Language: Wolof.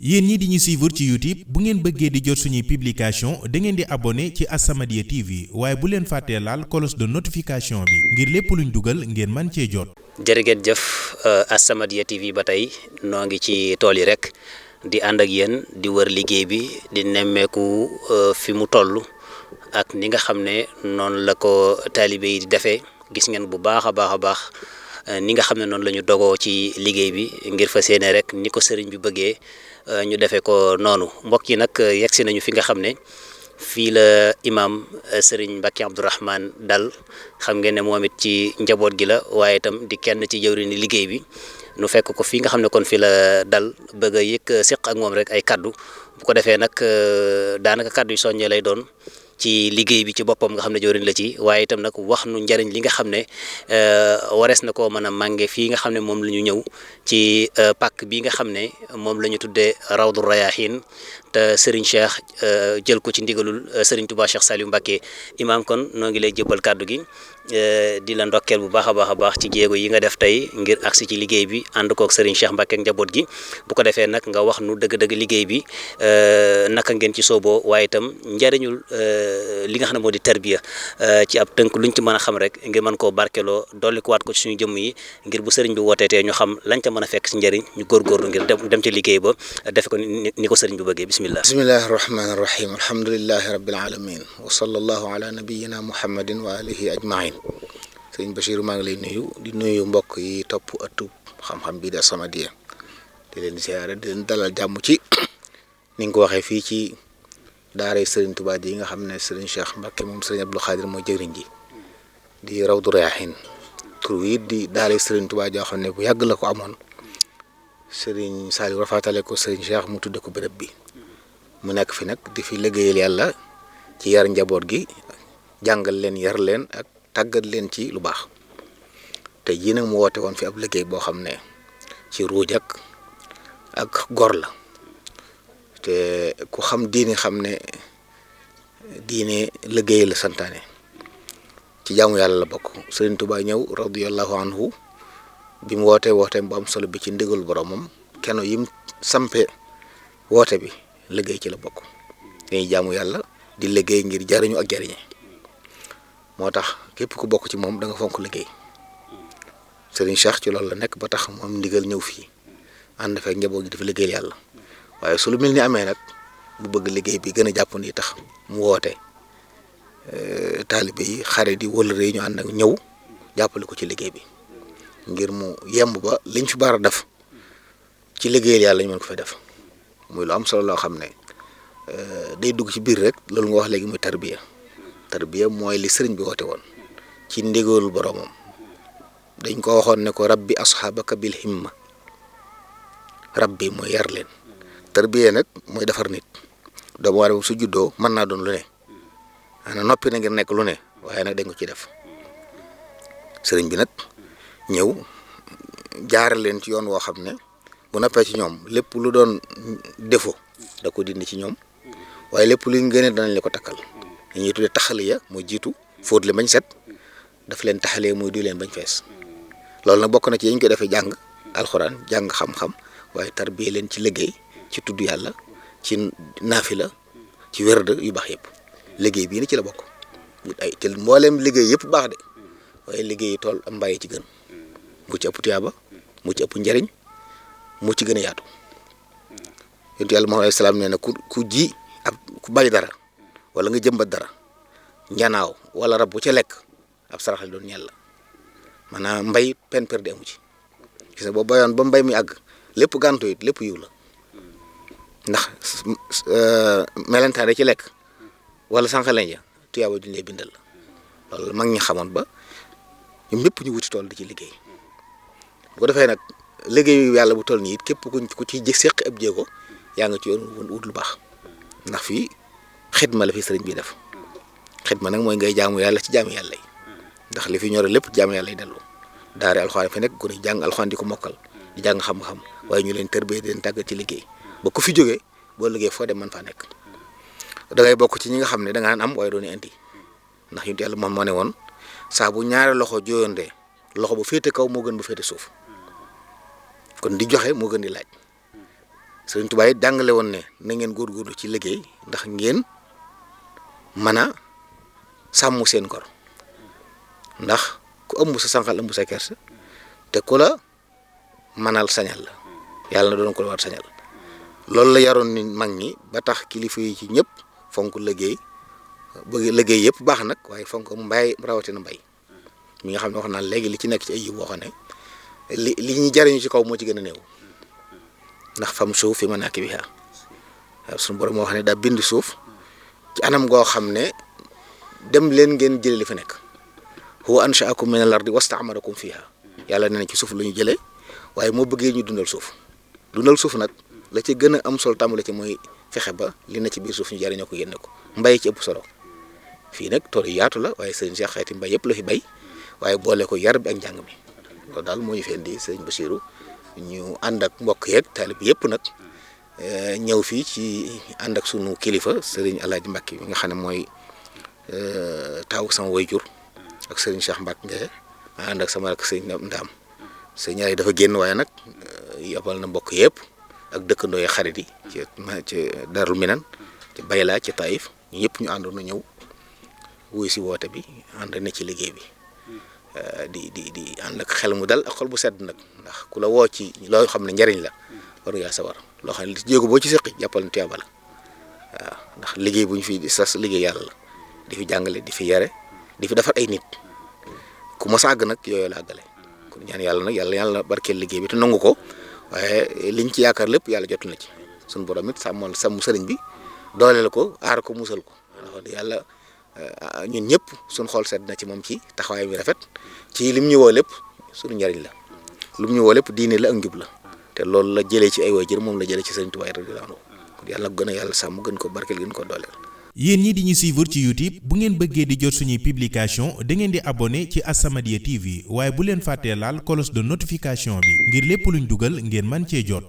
yéen ñi di ñu suivre ci YouTube bu ngeen bëggee di jot suñuy publication da ngeen di abonné ci As-Samadiyya TV waaye bu leen fàttee laal cloche de notification bi ngir lépp luñ dugal ngeen man cee jot. jërëjëf jëf As-Samadiyya TV ba tey noo ngi ci tool yi rek di ànd ak yéen di wër liggéey bi di nemmeeku fi mu toll ak ni nga xam ne noonu la ko taalibe yi di defee gis ngeen bu baax a baax ni nga xam ne noonu la ñu dogoo ci liggéey bi ngir fas yéene rek ni ko sëriñ bi bëggee ñu defee ko noonu mbokk yi nag yegsi nañu fi nga xam ne fii la imaam sëriñ Mbacke Abdourahmane dal xam ngeen ne moom it ci njaboot gi la waaye itam di kenn ci jëwriñu liggéey bi nu fekk ko fii nga xam ne kon fii la dal bëgg a yëg seq ak moom rek ay kaddu bu ko defee nag daanaka kaddu yu soññee lay doon ci liggéey bi ci boppam nga xam ne jëwriñ la ci waaye itam nag wax nu njariñ li nga xam ne warees na koo mën a mànge fii nga xam ne moom la ñu ñëw ci pàkk bi nga xam ne moom la ñu tuddee Rawdu Rayaahiin te Serigne Cheikh jël ko ci ndigalul Serigne Touba Cheikh Saliou Mbacké imaam kon noo ngi lay jëbbal kàddu gi di la ndokkeel bu baax a baax ci jéego yi nga def tey ngir agsi ci liggéey bi ànd kook Serigne Cheikh Mbacké ak njaboot gi bu ko defee nag nga wax nu dëgg-dëgg liggéey bi naka ngeen ci sooboo waaye itam njariñul li nga xam ne moo di tarbiya ci ab tënk luñ ci mën a xam rek ngir mën koo barkeloo dolli ko waat ko ci suñu jëmm yi ngir bu sëriñ bi wooteetee ñu xam lañ ca mën a fekk ci njëriñ ñu góorgóorlu ngir dem ci liggéey ba defe ko ni ko sëriñ bi bëggee bismillahi rahmaani rahim alhamdulillahi rabbil alamin wa sallallahu ala nabiyyina muhammadin wa alihi ajmain sëriñ Bachir maa ngi lay nuyu di nuyu mbokk yi topp ëttub xam-xam bi di As-Samadiyya di leen siyaare di leen dalal jàmm ci ni nga ko waxee fii ci daaray Serigne Touba ji nga xam ne Serigne Cheikh Mbacké moom Serigne Abdou Khadir mooy jëriñ ji di Rawdu Rayaahiin tur wi di daaray Serigne Touba joo xam ne bu yàgg la ko amoon Serigne Saliou rafatale ko Serigne Cheikh mu tudde ko béréb bi mu nekk fi nag di fi liggéeyal yàlla ci yar njaboot gi jàngal leen yar leen ak tàggat leen ci lu baax te jii nag mu woote woon fi ab liggéey boo xam ne ci ruuj ak gor la. te ku xam diine xam ne diine liggéey la santaane ci jaamu yàlla la bokk Serigne Touba ñëw radiyallahu anhu bi mu wooteem bu am solo bi ci ndigal boromam kenn yim sampe woote bi liggéey ci la bokk dañuy jaamu yàlla di liggéey ngir jariñu ak jariñe moo tax képp ku bokk ci moom da nga fonk liggéey Serigne Cheikh ci loolu la nekk ba tax mu am ndigal ñëw fii ànd fekk njaboot gi dafa liggéeyal yàlla waaye su lu mel ni amee nag bu bëgg liggéey bi gën a jàpp ni tax mu woote taalibe yi xarit yi wëllëre yi ñu ànd ak ñëw jàppale ko ci liggéey bi ngir mu yemb ba liñ fi baara def ci liggéeyal yàlla ñu mën ko fay def muy lu am solo loo xam ne day dugg ci biir rek loolu nga wax léegi muy tarbiya mooy li sëriñ bi woote woon ci ndigalul boromam dañ ko waxoon ne ko rabbi asxaabaka bil himma rabbi mooy yar leen tarbiya nag mooy defar nit doomu aadama su juddoo mën naa doon lu ne maanaam noppi na ngir nekk lu ne waaye nag dañ ko ci def sëriñ bi nag ñëw jaare leen ci yoon woo xam ne bu noppee ci ñoom lépp lu doon défaut da ko dindi ci ñoom waaye lépp luñ gënee danañ la ko takkal li ñuy tuddee taxaliya mooy jiitu fóot leen bañ set daf leen taxalee muy duy leen bañ fees loolu nag bokk na ci yañ koy defee jàng alxuraan jàng xam-xam waaye tarbiya leen ci liggéey ci tudd yàlla ci naafila ci wérd yu baax yëpp liggéey bii ni ci la bokk ay te mbooleem liggéey yëpp baax de waaye liggéey tool am mbàyyi ci gën mu ci ëpp tuyaaba mu ci ëpp njariñ mu ci gën a yaatu yonent yàlla Muhammad alayhi salaam nee na ku ji ab ku bay dara wala nga jëmbat dara njanaaw wala rab bu ca lekk ab saraxal doon ñel la maanaam mbay peine perdue amu ci gis nga boo bayoon ba mbay mi àgg lépp gàntu it lépp yiw la ndax melentaan ci lekk wala sànqaleñ ja tuyaaba duñ lay bindal la loolu mag ñi xamoon ba ñoom ñëpp ñu wuti tool di ci liggéey bu ko defee nag liggéeyu yàlla bu toll nii it képp ku ci seq ab jéego yaa nga ci yoon wut lu baax ndax fii xidma la fi sëriñ bi def xidma nag mooy ngay jaamu yàlla ci jaamu yàlla yi ndax li fi ñore lépp jaamu yàlla yi dellu daare alxuraan fi nekk ku ne jàng alxuraan di ko mokkal di jàng xam-xam waaye ñu leen tërbee di leen tàggat ci liggéey ba ku fi jógee boo liggéey foo dem man faa nekk da ngay bokk ci ñi nga xam ne da nga am waaye doon indi ndax yonent yàlla moom moo ne woon saa bu ñaari loxo jooyandee loxo bu féete kaw moo gën bu féete suuf kon di joxe moo gën di laaj Sëriñ Tuubaa it jàngale woon ne na ngeen góorgóorlu ci liggéey ndax ngeen mën a sàmm seen ngor ndax ku ëmb sa sànqal ëmb sa kersa te ku la manal sañal la yàlla na doon ko la war sañal loolu la yaroon ni mag ñi ba tax kilifa yi ci ñëpp fonk liggéey bëgg liggéey yëpp baax nag waaye fonk mbay rawatina mbay mi nga xam ne wax naa léegi li ci nekk ci ay yiw boo xam ne li ñuy jariñu ci kaw moo ci gën a néew ndax fam suuf fi ma nakk bi waaw suñu borom moo wax ne daa bind suuf ci anam goo xam ne dem leen ngeen jëlee li fa nekk huwa ansha'akum min al-ardi wasta'marakum fiha yàlla nee na ci suuf la ñu jëlee waaye moo bëggee ñu dundal suuf nag la ci gën a am solo tàmbale ci mooy fexe ba li na ci biir suuf ñu jariñoo ko génne ko mbay ci ëpp solo fii nag tool yi yaatu la waaye sëriñ Cheikh xeeti mbay yëpp la fi bay waaye boole ko yar bi ak njàng mi loolu daal moo ñu fi indi sëriñ Bassirou ñu ànd ak mbokk yeeg taalib yëpp nag ñëw fii ci ànd ak sunu kilifa sëriñ Alaaji Mbàkke mi nga xam ne mooy taawu sama wayjur ak sëriñ Cheikh Mbacke Ngaye maa ànd ak sama rak sëriñ Ndaam sëriñ ñaar yi dafa génn waaye nag yabal na mbokk yëpp ak dëkkandoo yi xarit yi ci Darul Minan ci Bayla ci Taïf ñëpp ñu àndoon na ñëw wuy si woote bi ànd na ci liggéey bi di ànd ak xel mu dal ak xol bu sedd nag ndax ku la woo ci loo xam ne njariñ la war ngaa sawar loo xam ne jéego boo ci sëqi jàppal ne tuyaaba la waaw ndax liggéey bu ñu fi sas liggéey yàlla la di fi jàngale di fi yare di fi defar ay nit ku ma sàgg nag yooyu la àggale kon ñaan yàlla nag yàlla barkeel liggéey bi te nangu ko waaye liñ ci yaakaar lépp yàlla jot na ci suñu borom it sàmm sëriñ bi dooleel ko aar ko musal ko wax yàlla ñun ñëpp suñu xool sedd na ci moom ci taxawaay bi rafet ci lim ñu woo lépp suñu njariñ la lim ñu woo lépp diine la ak njub la te loolu la jëlee ci ay waajur moom la jëlee ci sëriñ Tuubaa radiyallaahu anhu kon yàlla gën a yàlla sàmm gën ko barkeel gën ko dooleel. yéen ñi di ñu suivre ci YouTube bu ngeen bëggee di jot suñuy publication da ngeen di abonné ci As-Samadiyya TV waaye bu leen fàttee laal cloche de notification bi ngir lépp luñ dugal ngeen mën cee jot.